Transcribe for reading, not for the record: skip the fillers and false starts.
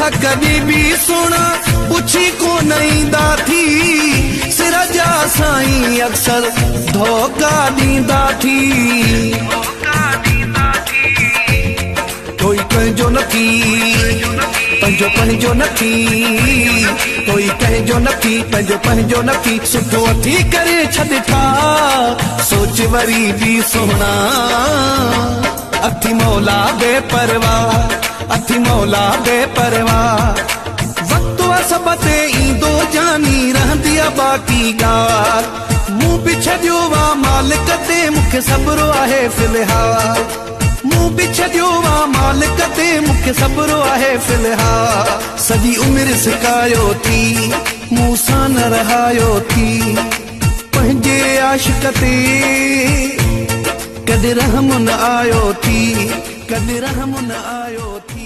ڇا ڪڏهن به سهڻا پڇي ڪونه ايندا ٿي. سر جا سائين اڪثر ڌوڪا ڏيندا ٿي. ڪوئي ڪنهن جو نه ٿي، پنهنجو پنهنجو نه ٿي. ڪوئي ڪنهن جو نه ٿي، پنهنجو پنهنجو نه ٿي. سٺو اٿي ڪري ڇڏ ٺاهه، سوچ وري به سهڻا. اٿي مولا بي پرواهه، اٿي مولا بي پرواهه. وقت آ سڀ تي ايندو جاني، رهندي آ باقي ڳالهه. مون به ڇڏيو آ مالڪ تي، مون کي صبر آهي في الحال. مون به ڇڏيو آ مالڪ تي، مون کي صبر آهي في الحال. سڄي عمر سڪايو ٿي، مون سان نه رهايو ٿي. پنهنجي عاشق تي ڪڏهن رحم نه آيو ٿي، ڪڏهن رحم نه آيو ٿي.